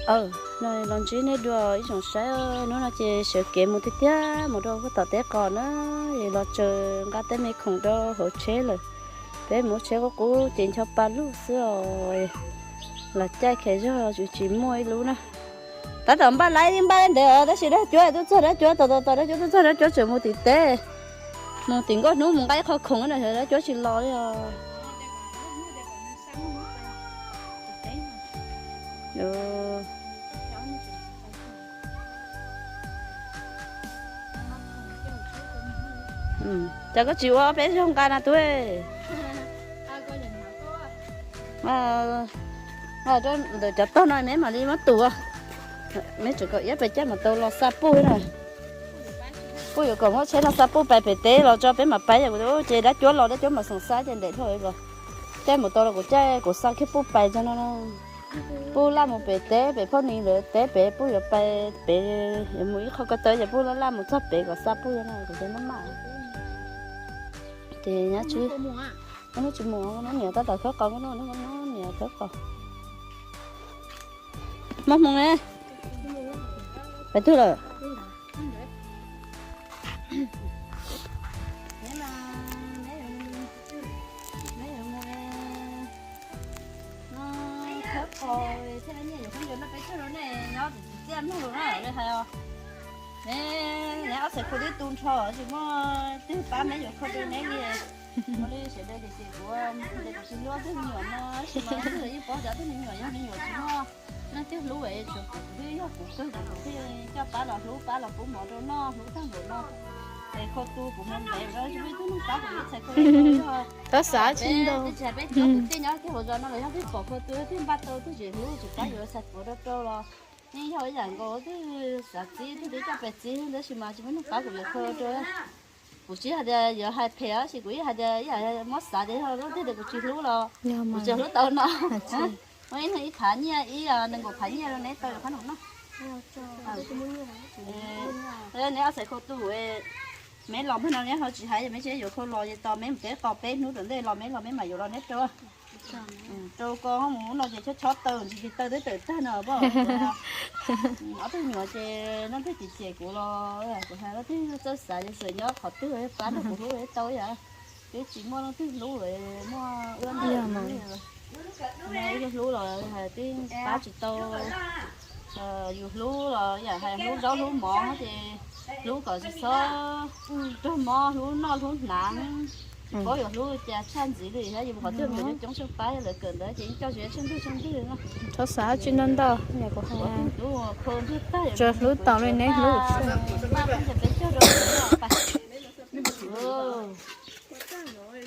Aw, no los ntsib nej dua ib tsoom saib, hnub no ces sawv kev mus tiag tiag mus rau puag tom teb qos na, es los tsaws nqa tej me khoom rau hauv tsheb lawm. Peb mus tsheb qub qub ces ncho pa lug xwb os, los caij khev zog tsis tsis muaj ib lub na. Tab tom npaj laib npaj ntev os, tab sis dab cuab tuaj txog dab cuab, tos tos tos dab cuab tuaj txog dab cuab tseem mus tim teb, mus tim nkauj hnub mus nqa ib qho khoom na, dab cuab tsis los li os. Cas koj tsis ua peb zog nqa na tub? Ntawm cov tog no neb mam li muab tus, neb tseem kom iab pes caj mam tau los xa puj na. Puj yuav kom muab tsheb no xa puj pais pem teb los tso peb mam pais, ces dab cuab los dab cuab mam xoom xa ces ntev dhau ko. Caij mus tau los kuv caij kuv xa kiag puj pais tso no. Puj laj mus pem teb pem phauj ni lawv teb pem, puj yuav pais pem, yuav mus ib qho ko taw ces puj laj laj mus txog pem kom xa puj no kuv cov maj maj. Ces nyob tsis, nyob tsis mus, nyob niam tab tom khawb qos, nyob niam khawb qos. Maj hmoo ne, pais twg lawm? Neb ob txhais khau twb tu nrho tsis muaj twg pab neb yuav khau rau neb li. Ua li sawv daws tiam sis kuv ces kuv tsis hlub tug me nyuam no, tab sis mas twb yeej paub cov tug me nyuam yog me nyuam tsis muaj leej twg hlub, tsuas kuv twb yog kuv kawg, kuv thiaj coj pab los hlub, pab los pub mov rau noj, hlub tag npaum no. Es khau tu kuv mus ntev lawm, tsis muaj ib tug neeg pab kuv ib txhais khau li. Tab xav tsis ntau, tsis hais peb cov kwv tij nyob kiag hauv zos no los yog twb pom khau tu twb npaj tau twb tsis hlub tsis pab yuav txhais puav rau rau los yeej yog ib yam nkaus, twb xav txib twb coj pes txib tab sis mas tsis muaj neeg pab kuv yuav khau rau. Kuv tsis hais tias yuav hais phem tab sis kuv yeej hais tias ib yam muab xav tias yog leej twg tias kuv tsis hlub los kuv tsis hlub tau no. Muaj ib leeg ib phav nyiaj, ib nees nkaum phav nyiaj rau neb tau yuav qhob noom noj. Neb ob txhais khau tu, meb los npag no neb ho tsis hais, meb tsis yuav khau los ces tos meb mus teb qos peb hnub tom ntej los meb los meb mam yuav los neb rau. Rau koj mus no ces chob chob taw ntsis ces taw twb tawm tag no pom. Ob tug nyuam ces leej twg cem cem kuv los kuv hais leej twg txawj xav ces txawm nyob qhov twg pab rau kuv hlub tau yam. Twb tsis muaj leej twg hlub, muaj ua ntej hlub los hais twb pab tsis tau. Yus hlub los yam hais hlub zaub hlub mov ces hlub kom tsis txhob raug mob, hlub noj hlub hnav. Tsis paub yuav hlub cas tshaj ntxiv li thiab, yus qhov twg me nyuam coob coob tsheej pab, yog lawv kawm ntawv ces yeej coj tsis tsheej ntwg tsheej ntwg no. Txhob xav tsis ntau ntau, yog kuv hais, hlub khau ntwg tag, tsuas hlub tau li neb hlub.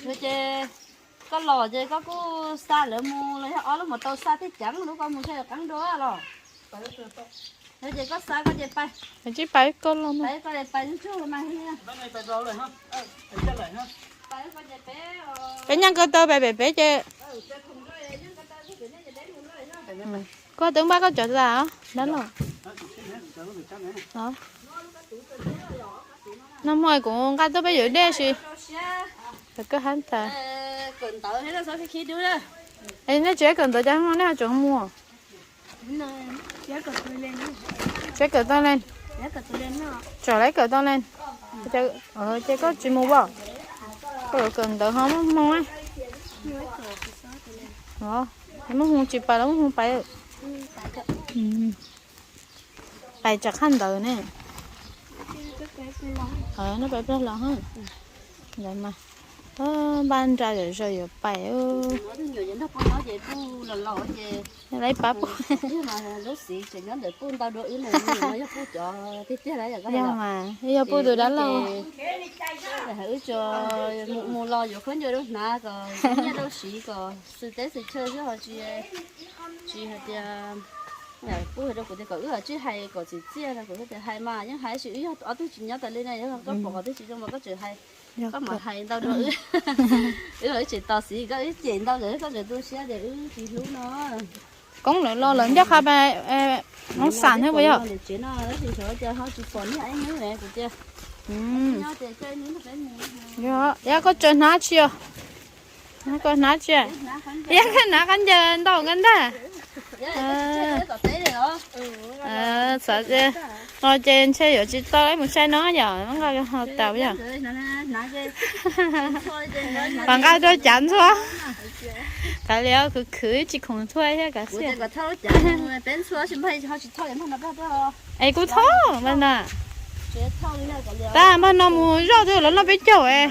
Yog ces koj los ces koj kuj xa lawv mus los yog ob lub mus tau xa tib ceev lub koj mus thiaj qeeb dua los. Yog ces koj xa koj ces pais. Tsis pais koj los, pais koj ces pais ntsuag mas. Peb nyob ko taw pem pem peb ces. Koj twb npaj koj cov tas os dab los. Nag hmo kuv nqa tuaj peb yuav dej si. Koj hab tas. Nej tsis kawm ntawv cas nej tseem mus? Tsis kawm tau leej. Tseem lawv kawm tau leej. Ces koj tsis mus os? Koj yuav kawm ntawv ho muaj hmoo. Muaj hmoo tsis pais los muaj hmoo pais. Pais tsam qhaj ntawd ne. Nej pais plag los. Ntawd mas npaj nra zom zaws yuav pais. Lawv pab puj. Yog mas, yog puj tus dab laug. Wb tsuas mus los yuav khaub ncaws rau hnav kom nyiaj rau siv kom xwm teb xwm chaw xwb ho tsis, tsis hais tias puj hais rau kuv tias kom wb tsij hais kom txim txiaj no, kuv tias hais mas yeej hais tab sis wb yog ob tug tsis nyob tas li na, yog koj pom qhov twg tsis zoo mas koj tseem hais, koj mam hais ntau rau wb. Wb los wb tseem tos xiv koj, wb cem ntau lawm koj tseem tu siab tias wb tsis hlub no. Koob lawv los lawv ncaj qha pais hoob xam thiab puas yog? Tsev no tab sis xyov cas ho tsis pom niag ib hnub kuv tias. Yog, yog koj tsaws hnab tsi os? Koj hnab tsi? Yog koj hnab khaub ncaws ntau koj ntag. Xav no ces ntshe yuav tsis tau mus saib no yom, nqa ho tau yom. Pab nqa rau cav ntxhua. Kav liam, khwv khwv tsis khoom ntxhua thiab kav liam. Es kuv thauj mas na. Tab npaj no mus zoj twg los noj peb caug es.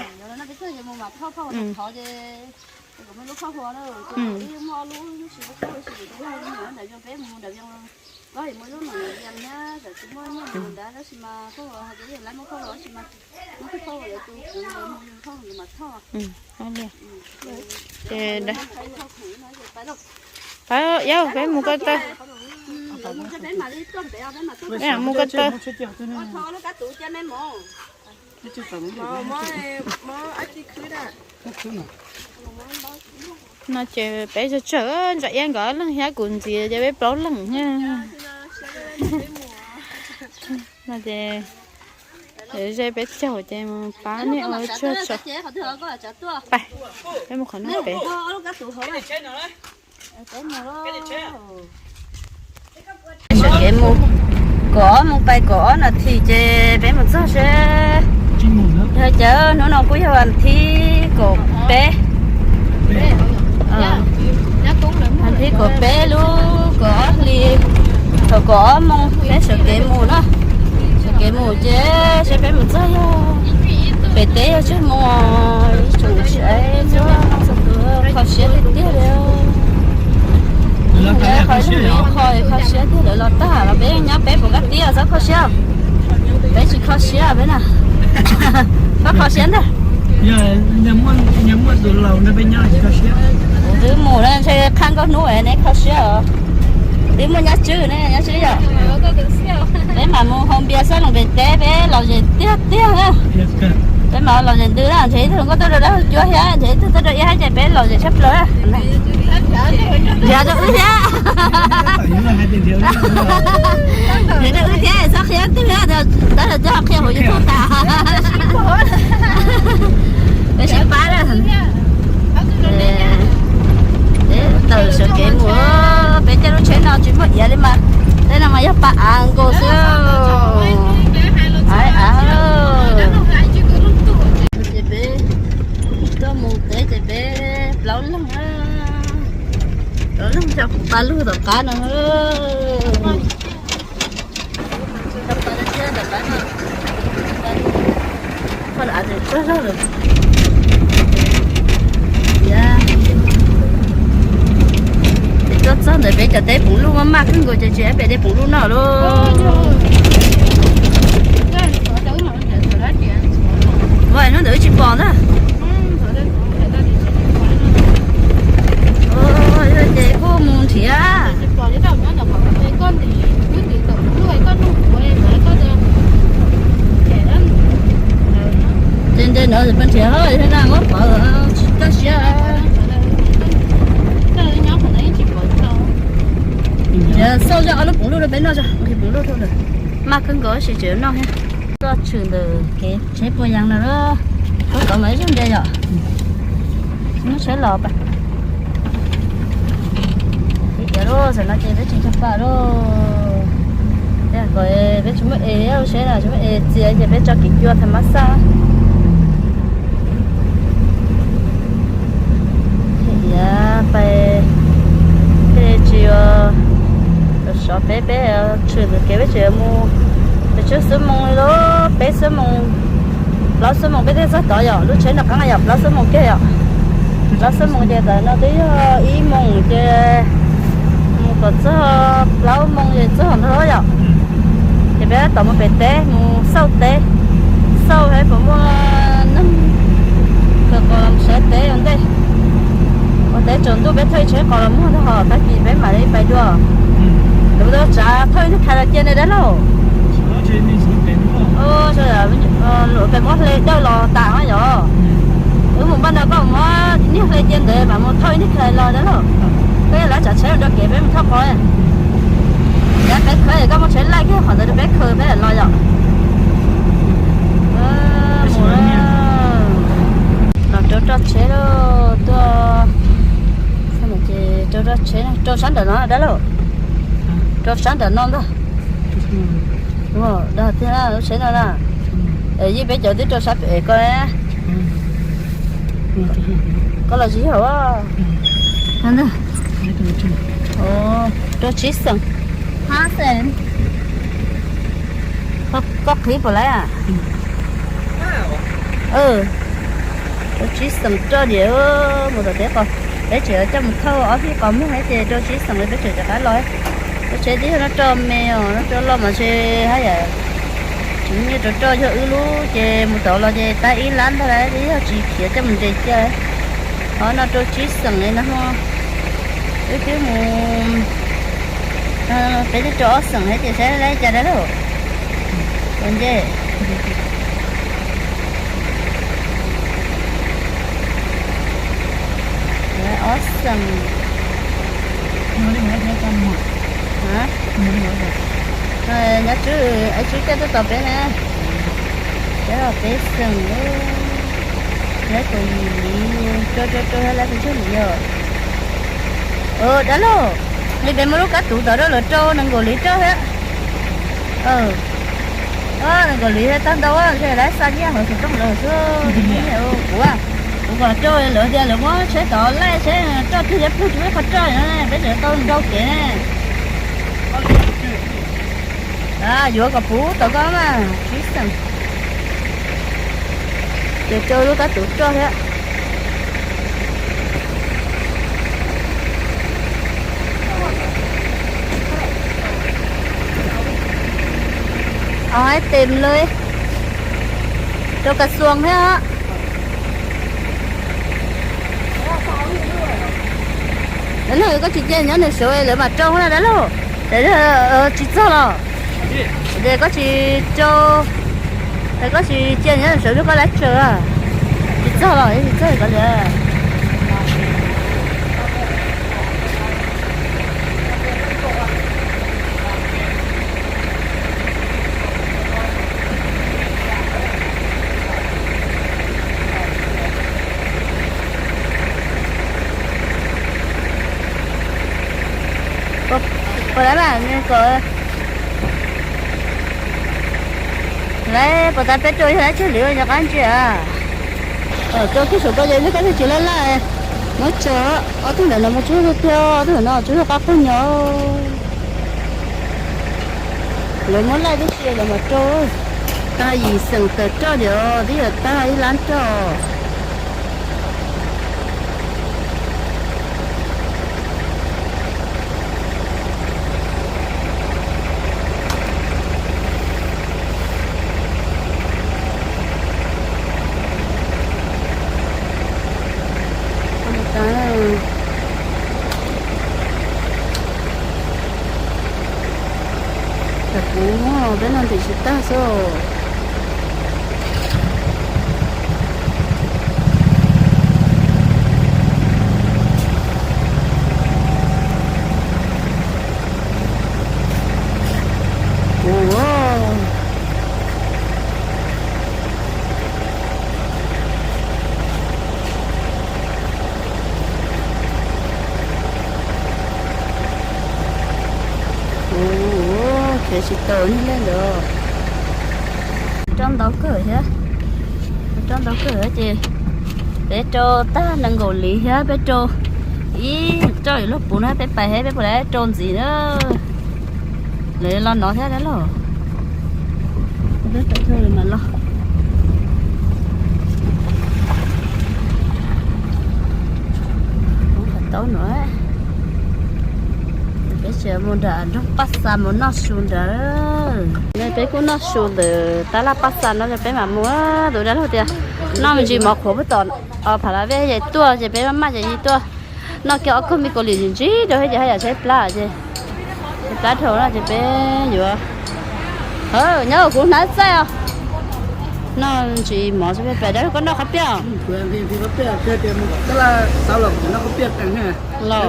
Ces peb mus ko taw. Peb mus ko taw. No ces peb tsawg tsawg, Ntsa Iab nkawd leej thiab kuv ntxiv ces peb plaub leeg. No ces ze peb caug ces mus pab nej ua tsuag tso. Pais, peb mus qhov no pem. Sawv kev mus, kaum ob moos pais kaum ob nas this ces peb mus txog seb. Yog cas hnub no kuj yog vas thib kaum peb, vas thib kaum peb lub kaum ob hli, thaum kaum ob moos peb sawv kev mus na. Sawv kev mus ces seb peb mus txog yog pem teb yog tsawg moos, ib tsoom niam txiv txhua tus kho siab tiag tiag li. Qhov ib qho kho siab tiag, lawv los tag los peb nyob peb puas kaj tiab txhob kho siab. Peb tsis kho siab peb na. Txhob kho siab ntag. Kuv twb mus na ntshe qhab nkauj hnub es neb kho siab os. Twb muaj nyob tswb ne, nyob tswb yom. Peb mam mus haus npias xab loos pem teb, peb lom zem tiag tiag na. Peb mam lom zem ntws na, ntshe ib tug nkauj tuaj rau dab cuab thiab, ntshe ib tug tuaj rau ib hab ces peb lom zem tshaj plaws na. Nrhiav rau wb thiab. Nrhiav rau wb thiab, txhob qhia twg thiab, tab sis twb ho qhia hauv YouTube tas. Peb sib pab na. Peb tawm sawv kev mus, peb tej lub tsheb no tsis muaj iav li mas, tej no mas yog pa av nkaus xwb. Av av. Ces peb tuaj mus teb ces peb plaub leeg, plaub leeg coj kuv pab lug tom qab no. Peb tuaj txog ntawd peb cov teb poom luj maj maj kawg nkaus ces tsis pem de poom luj noj lauj. Ua hnub ntawd wb tsis pom ntag. Ces kuj mus nrhiav. Ces nte no peb nrhiav thiab na, muab pov tsis kaj siab. Nrhiav xauj zoj ob lub poom luj rau peb noj tso, nqhis poom luj rau lawm. Maj kawg nkaus tab sis tseem noj thiab. Tuaj tshwm ntawm kev tsheb puas yas no lawm, koj tod mas ib zaug nce yom. Tsis muaj tsheb los pab. Tiav lawm, tam no ces peb tsis nco pab lawm. Peb tsis muaj es, seb tsis muaj es txias ces peb tso kev cua thaum mab xaj. Iav pais, peb tsis yuav sov peb, peb tshwm ntawm kev peb tseem mus, peb tsawg xuab moos li lauj, peb xuab moos, plaub xuab moos peb thiaj txog tod yom, lub tsheb nram qab yom, plaub xuab moos kiag yom. Plaub xuab moos ces tam no twb yog ib moos ces mus kom txog plaub moos ces txog ntag yom. Ces peb tab tom mus pem teb mus xauj teb, xauj saib puas muaj neeg kawm qos los sawv teb ua ntej. Ua teb tsaus ntuj peb thauj ib tsheb qos los muag tag hos tag kis peb mam li pais dua. Lawv tau tsav thauj ib tug khai los cia ne dab laug. Luag pem muab hle dawj los tas yom. Wb mus npaj no koj muab niag hle cia ntawd mam mus thauj ib niag khai los dab laug. Koj yog lawv tsav tsheb mus rau kev peb mus thauj qos. Yav peb khaws koj muab tsheb laij kiag qhov ntawd rau peb khaws peb los yom. Mus los rau roj tsheb lauj, tuaj Rau, rau tsheb, rau sab nram no dab laug. Rau sab nram no ntag. Dag tiag lub tsheb no na. Yeej peb cov twb rau sab pem ko. Koj los tsis yog. Rau tsib xeem. Koj qhib puas laiv? Rau tsib xeem roj diam. Mus tom teb ko, peb tseem coj mus thauj ob hib qos muag thiab ces rau tsib xeem li peb tseem rov qab los. Lub tsheb twb yog noj roj me os, noj roj loj mas ntshe haj yam tsis muaj nyiaj rau roj. Yog wb lub ces mus tom los ces tag ib lab ntag lawm, twb yog tsis khiav coj mus nres cia. Qhov no rau tsib xeem li no. Wb twb mus, peb twb rau ob xeem thiab ces saib li cas dab laug. Ua nce. Ob xeem. Nyob tswb, tswb coj tuaj tos peb na. Peb los peb xeem, lab kaum yim liv, rau rau rau lab pes tsawg liv os. Dab laug, li peb muab lub kab tuv tom rau lawv rau nees nkaum liv roj thiab. Nees nkaum liv tag ntau, ntshe lawv xa nyiaj hauv xov tooj lawm xwb. Kuv, kuv kom rau lawv tias lawv muab tsheb tod laij tsheb roj twg thiab pluag tsis muaj ib qho roj no, peb tseem tau nrau kev ne. Yuav kom puv tau koj mas tsib xeem. Ces rau lub kab tuv roj thiab. Ib tes lawm, rau kas xuas thiab. Dab laug, koj tsis cia nyob nws saud lawv mam rau na dab laug. Tsis txog los? Ces koj tsis rau, koj tsis cia nyob nws saud, koj lab tsaws. Tsis txog los tsis txog koj li. Puas lawv mas kom lawv puas tas peb rau yog lawv tseg liv nco qab ntsia. Rau kiag saum ko ces lub kab tsis laj laj. Muab tso ob tug ntawm no mas tsub tiag, ob tug ntawm no tsub qab qub nyo. Lawv muab laij tib si lawv mas rau. Tag yim xeem tawm roj diam, twb yog tag ib lab roj. Tam kuv peb no ntim tsis tag xwb. Kuv Ua, khiav tsis tau niag lej ntawd. Roj ntau kawg thiab, roj ntau kawg thiab ces peb rau tag nees nkaum liv thiab peb rau ib roj yuav luag puv na, peb pais thiab peb puas rau ntxiv na. Lawv los nov thiab dab laug. Peb pais txog lawv mam los. Peb tseem mus nram nroog Paj Xas mus noj su ntawd. Peb kuj noj su ntawm tab laj Paj Xas no ces peb mam mus. Tus dab laug tias noj me ntsis mov qhuav puag tom Pha La Vej ces tuaj, ces peb maj maj ces tuaj noj kiag ob kawg me kaus lim ntsim ntsim rau thiab ces haj yam tshaib plab ces, tshaib plab dhau no ces peb yuav, nyob kuv hnav txaij os. Noj ntsis mov xwb, peb dab laug koj noj qhov piaj. Los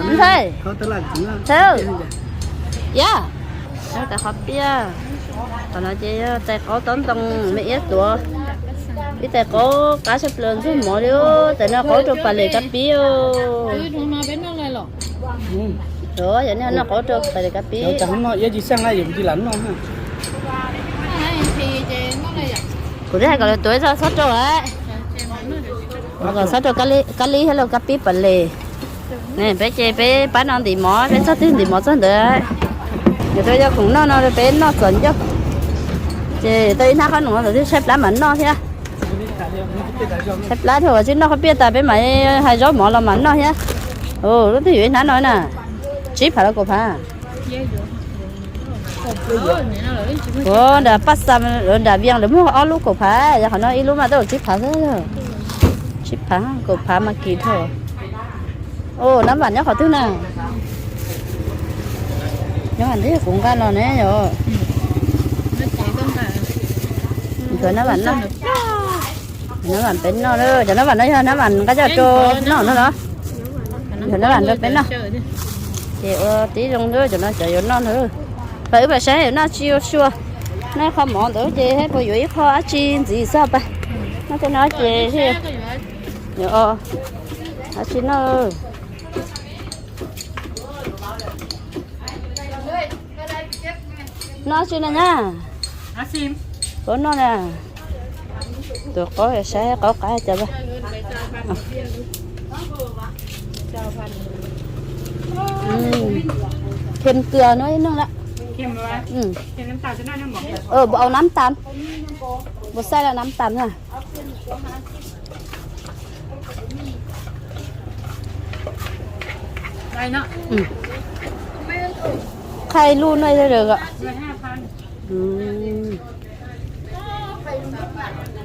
ntxhais, ya, tais qhov piaj. Qhov no ces yog tais qaub taub ntoo me iab tuav. Peb tais qaub qab tshaj plaws ntxuag mov li, tais no qaub rau pas les kab pib. Yog nej noj qaub rau pas les kab pib. Kuv twb hais kom lawv tuav txhob rau, kom txhob rau kab li thiab los kab pib pas les. Ne peb ces peb pab no ntim mov, peb txog twg ntim mov txog ntawd. Yog tau yog khoom noj no peb noj txom ncauj. Ces tau ib hnab qhob noom txog twg tshaib plab mam noj thiab. Tshaib plab thiab, tsis noj qhob piaj tas peb mam hais zaub mov los mam noj thiab. Lub twg yuav ib hnab no na, tsib phav los kaum phav. Ua nram Paj Xa, nram Vias lawv muag ob lub kaum phav, yog qhov no ib lub mas twb tsib phav xwb. Tsib phav kaum phav mas kim dhau. Nab vam nyob qhov twg na? Nyob vam ntej kuv nqa los ne yom. Nab vam no, nab vam peb noj, cov nab vam no yog nab vam nqa coj rau noj no los? Yog nab vam rau peb noj. Ces ua tib zoo, cov no cov yuav noj na. Pab wb pab saib noj tsis ua sua, noj qho mov ntawd ces puas yuav ib qho dab tsi ntxiv xwb pas. Noj tej no ces dab tsi noj. Noj tsi no nyab? Paub noj na. Tus qaub saib qaub qab cas. Kem kws no ib neeg lawm. Bua au nab tas, bua xaij la nab tas na. Qhaij luj no.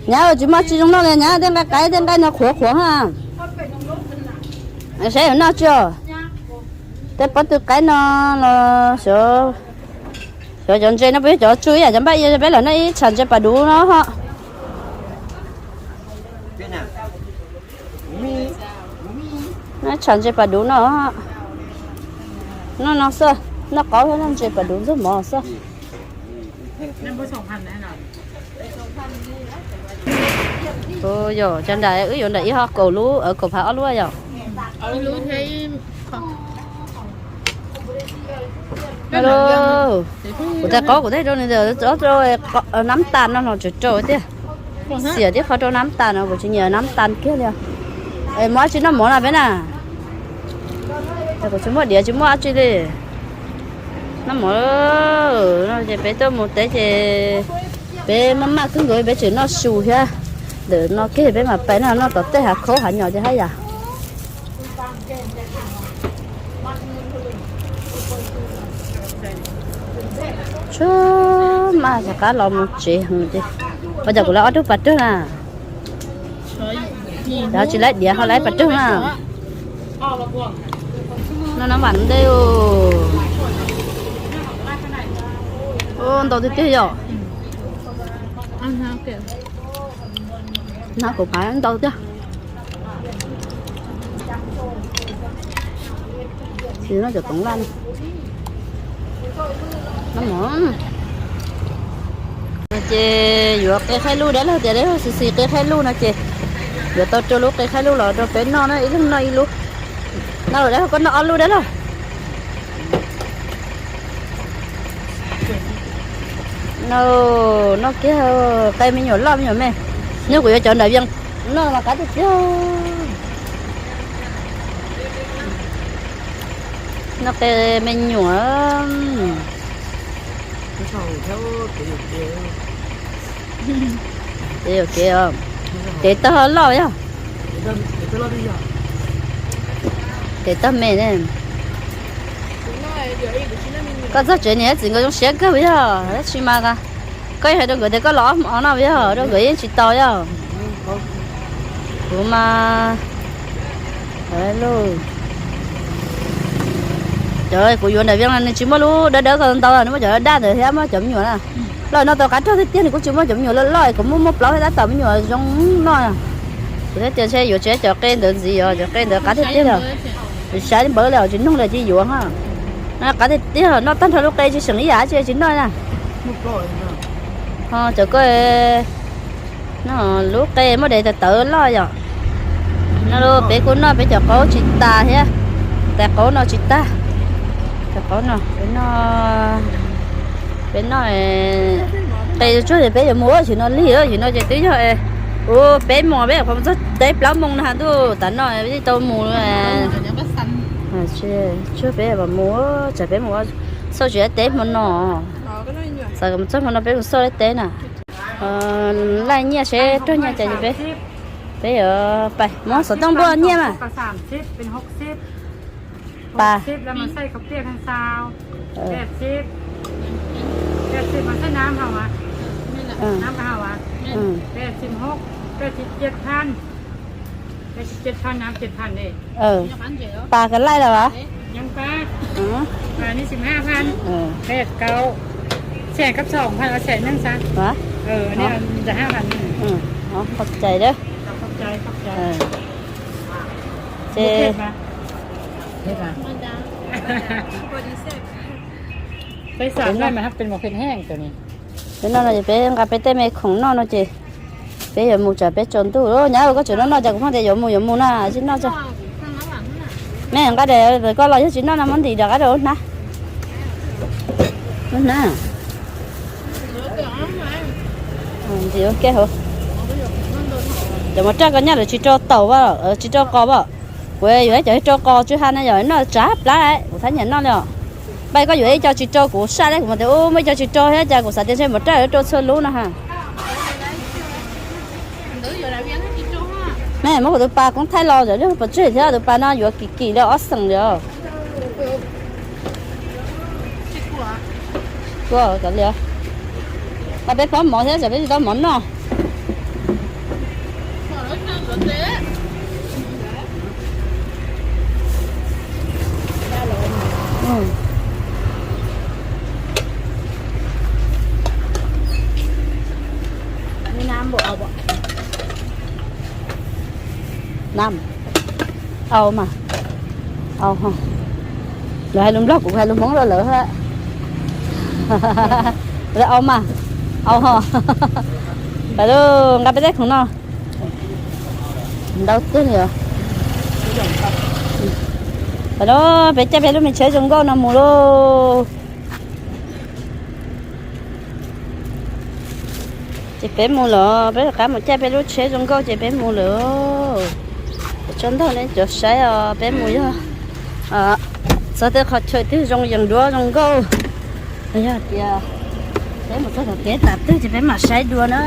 Nyab tsis muaj tsi zoo noj li nyab, tej nqaij qaib tej nqaij no qhuav qhuav ha. Saib yuav noj tsi os. Tej pob tw qaib no los xyov cov ntses no puas yog cov tsw ib yam cov npaj ia peb los noj ib tshav ntses pas duv no ho. Noj ib tshav ntses pas duv no. Noj no xwb, noj qaub thiab noj ntses pas duv ntxuag mov xwb. Yog cov nram wb yuav nram ib ho kaum lub, kaum phav ob lub yom. Kuv tais qaub kuv tej rau nws ntawm rau nab tas no los tseem rau tiag. Xiam tib qho rau nab tas no kuv tsis nyiam nab tas kiag li. Muab dab tsi noj mov na peb na? Kuv tsis muaj diav tsis muaj dab tsi li. Noj mov no ces peb tuaj mus teb ces peb maj maj kawg nkaus peb tseem noj su thiab. Ntawm no kiag peb mam pais noj, noj tom tej hav khaub hav nyom ces haj yam. Tsuag maj rov qab los mus tsev heev ces, ua cas kuv lawv ob tug pas rag na. Yog tsis laib diav ho laib pas rag na. No nab vam ntej. Ntau tiag tiag yom. Nab kaum phav ntau tiag. Tsis noj cov toov laj no. Ces yuav qe khaib luj dab laug tias dab laug xis xis qe khaib luj no ces yuav tau rau lub qe khaib luj los rau peb noj na, ib leeg noj ib lub. Noj lawm dab laug koj noj ob lub dab laug. No, noj kiag qe me nyuam loj me nyuam me. Nyob kuv yuav cov nram Vias noj mas qab tiag tiag. Noj qe me nyuam. Kev yuam kev, kev tag loj yog. Kev tag me ne. Koj txog tsev niam txiv nkawd zoo siab kawg yog dab tsi mas, koj yeej hais rau nkawd tias koj los ob hmo no yog rau nkawd yeej tsis tau yog. Kuv mas, cov kuv yuav nram Vias no nws tsis muaj lub dawb dawb ko ntau, nws muaj cov daj ntawd thiab muaj cov me nyuam na. Loj no tau qab rag tiag tiag, nws kuj tsis muaj cov me nyuam loj loj, kuv muaj muaj plaub thiab tab tom me nyuam zoo noj. Kuv thiaj tias ntshe yuav tsis cov qe ntawd ntxiv, yog cov qe ntawd qab tiag tiag os. Saib npawb li os, tsis noog li cia yuav ha. Qab tiag tiag, noj tag nrho lub qe tsis seem ib yam tsi, tsis noj na. Ho cov koj Lub qe muab de tawv tawv loj yom. No peb kuj noj peb cov qaub tsis tas thiab. Tais qaub no tsis tag. Tais qaub no peb noj, peb noj qe tsuag ces peb yuav mus ua tsis no lig, tsis no ces twb yog ua peb moos peb yuav mus txog teb plaub moos na ntuj, tav no tsis tau mus. Tsuag peb yuav mus, tsam peb mus xauj tsis tau teb hmo no. Xav kom mus txog hmo no peb mus xauj tau teb na. Laij nyiaj seb raug nyiaj cas ces peb, peb yuav pais muab xov tooj npuaj nyiaj mas. Pas. Pas kov laij los as. Qhov cais dab. Ces peb noj no ces peb nqa peb tej me khoom noj no ces peb yuav mus tsam peb tsaus ntuj. Nyab, koj tseem noj noj cas kuv pheej tias yuav mus yuav mus na, tsis noj tso. Me nqa daim koj los yog tsis noj no muab ntim rov qab rau hnab. Hnab. Ntim ua ke hauv. Cov mov raj koj nyaj lawv tsis rau taum, tsis rau qos as. Kuv yuav ib co tsis rau qos tsw ha na yom, noj tsav plab, kuv thab nyiam noj li os. Npaj koj yuav ib co tsis rau kuv saj li, kuv mas tias ub muaj ib co tsis rau thiab cas kuv xav tias ntshe mov raj yuav rau txhua lub no ha. Me muab kuv tus pas koob thaij los, pov tseg thiab tus pas no yuav kim kim li ob xeem li os. Ua cov li, mas peb pob mov thiab tsam peb tsis tau mov noj. Nam, au mas, au ho. Lawv hais lus Nplog kuv hais lus Hmoob rau lawv. Lawv au mas, au ho. Pais lauj, nqa peb tej khoom no. Ntau tiag li os. Pais lauj, peb caij peb lub me tsheb zoo nkauj no mus lauj. Ces peb mus lawm, peb rov qab mus caij peb lub tsheb zoo nkauj ces peb mus lawm. Tsaus ntuj nej cov saib os, peb mus yog txog tej qhov chaw twg zoo yees duab zoo nkauj, yog tias peb mus txog tom kev tam twg ces peb mam saib dua na.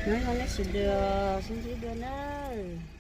Neb sawv daws sib ntsib dua nawb.